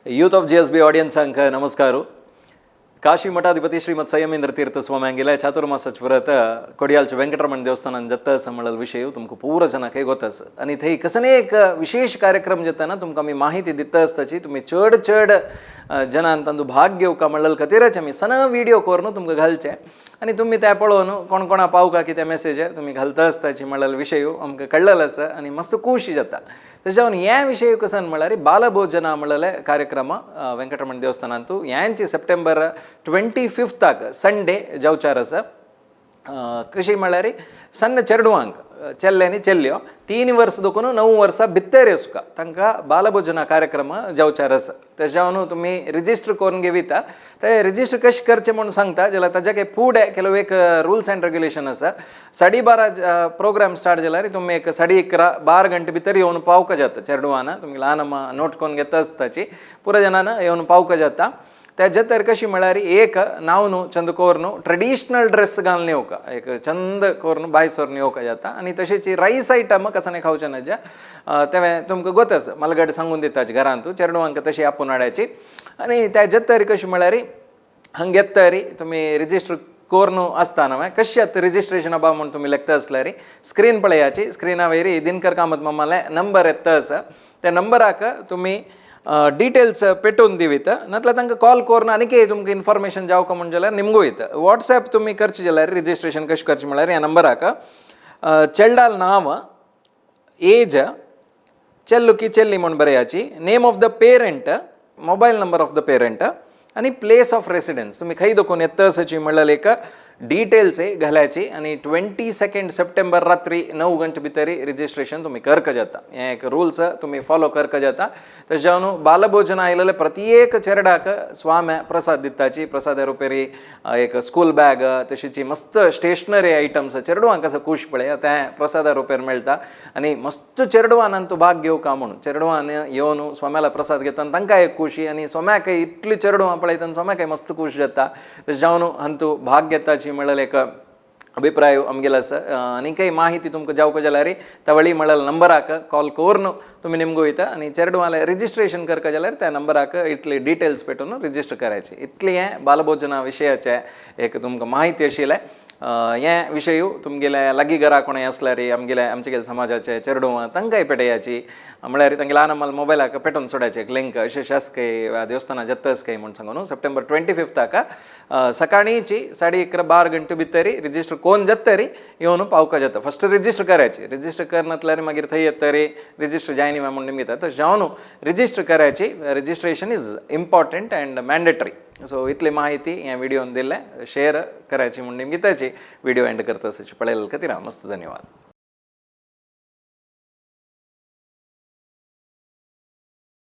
Youth of GSB ऑडियन्सांक नमस्कार. काशी मठाधिपती श्रीमद संयमेंद्र तीर्थ स्वामी चातुर्मासाच व्रत कोडियालचे वेंकटरमण देवस्थानान जत्ता आसा म्हणलेलो विशय तुमकां पूरा जनाकय गोत आसा. आनी थंय कसले एक विशेष कार्यक्रम जाताना तुमकां आमी माहिती दिता आसताची. तुमी चड चड जनान तांचो भाग घेवका म्हणलेले खातीरच आमी सन व्हिडिओ करून तुमकां घालचे आनी तुमी ते पळोवन कोण कोणा पावका कितें मेसेज तुमी घालता आसताची म्हणलेलो विशय आमकां कळ्ळेलो आसा आनी मस्त खुशी जाता. तशें हे विशय कसन म्हणल्यार बालभोजना म्हणलेले कार्यक्रम वेंकटरमण देवस्थानांतू ह्यांची सप्टेंबर 25 संडे जावचार आसा. कशी म्हणल्यार सन्न चेडवांक चेल्ले आनी चेल्यो 3 वर्स दोकून 9 वर्सां भितर सुका तांकां बालभोजना कार्यक्रम जावचार आसा. तेज्यावन तुमी रिजिस्टर करून घेविता ते रिजिस्टर कशें करचें म्हूण सांगता जाल्यार ताज्या काही फुडें ಕೆಲವು एक रूल्स अँड रेग्युलेशन आसा. 12:30 प्रोग्राम स्टार्ट जाल्यार तुमी एक 11:30 12 गंटे भितर येवन पावका जाता. चेडवान तुमी ल्हान नोट करून घेता आसताची पुरो जनान येवन पावका जाता. त्या जात्रेर कशी म्हळ्यार एक नांव न्हू चंद कोर न्हू ट्रेडिशनल ड्रेस घालून येवका एक चंद कोरून बाय सोरून येवका जाता. आनी तशेंच रायस आयटम कसो खावचें ना ज्या तें तुमकां गोत आसा मलगड सांगून दिता घरांतू चेडवांक तशी आपोवन हाडायची. आनी त्या जात्रेर कशी म्हळ्यार हांगा येतरी तुमी रिजिस्टर कोर्नु आसता न्हय कशें आतां रिजिस्ट्रेशन अबा म्हूण तुमी लेखता आसल्यार स्क्रीन पळयाची स्क्रिना वयर दिनकर कामत मामाले नंबर येता आसा त्या नंबराक तुमी डिटेल्स पेटोवन दिवीत नातल्यार तांकां कॉल करून आनीक तुमकां इन्फॉर्मेशन जावका म्हूण जाल्यार निमगो वयता. वॉट्सएप तुमी करचें जाल्यार रिजिस्ट्रेशन कशें करचें म्हळ्यार ह्या नंबराक चेल्डाल नांव एज चेल्लू की चेल्ली म्हूण बरयाची name of the parent mobile number of the parent आनी प्लेस ऑफ रेसिडन्स तुमी खंय दोकून येता आसाची म्हणल्यार एक डिटेल्स घाल्याची. आनी 22 सप्टेंबर रात्री 9 गंटे भितर रिजिस्ट्रेशन तुमी करका जाता. हें एक रुल्स तुमी फॉलो करका जाता. तशें जावन बालभोजन आयलेले प्रत्येक चेरडाक स्वाम्या प्रसाद दिताची. प्रसादा रुपेरी एक स्कूल बॅग तशीची मस्त स्टेशनरी आयटम्स चेडवांक असो खूश पळय तें प्रसादा रुपेर मेळटा. आनी मस्त चेडवान तूं भाग घेवका म्हणून चेडवान येवन स्वाम्याला प्रसाद घेता तांकां एक खुशी आनी स्वाम्याक इतली चेडवां पळयता स्वाम्याकय मस्त खूश जाता. तशें जावन हांतू भाग घेताची म्हणलें एक अभिप्राय आमगेलो आसा. आनी काही माहिती तुमकां जावका जाल्यार तवळी म्हणलें नंबराक कॉल करून तुमी निमगो वयता. आनी चेडवाले रिजिस्ट्रेशन करका जाल्यार त्या नंबराक इतली डिटेल्स पेटोवन रिजिस्टर करायची. इतली हें बालभोजना विशयाचें एक तुमकां माहिती आशिल्लें. हें विशय तुमगेले लागीं घरा कोणूय आसल्यार आमगेले आमचे समाजाचे चेडवां तांकांय पेटयाची म्हळ्यार तांगे ल्हान आम्हाला मोबायलाक पेटोवन सोडायचे एक लिंक अशें अशें काय देवस्थाना जत्ता काय म्हूण सांगून सप्टेंबर 25 सकाळीची 11:30 12 गंटे भितर रिजिस्टर कोण जातरी येवन पावका जाता. फस्ट रिजिस्टर करायची. रिजिस्टर करनातल्यार मागीर थंय येतरी रिजिस्टर जायनी म्हूण निमगीता. तशें जावन रिजिस्टर करायची. Registration is important and mandatory. So इतली माहिती ह्या व्हिडिओन दिल्लें शेअर करायची म्हूण निमगिताची. व्हिडिओ एंड करता पळयलें खातीर मस्त धन्यवाद.